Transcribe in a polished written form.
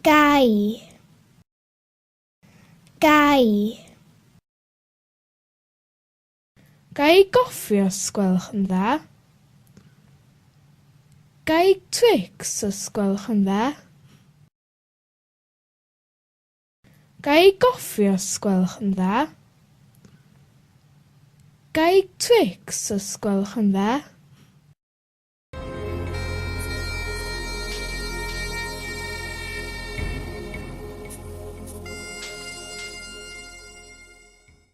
Gai. Gai. Ga i goffi os gwelwch yn dda? Ga i Twix os gwelwch yn dda? Ga i goffi os gwelwch yn dda? Ga i Twix os gwelwch yn dda?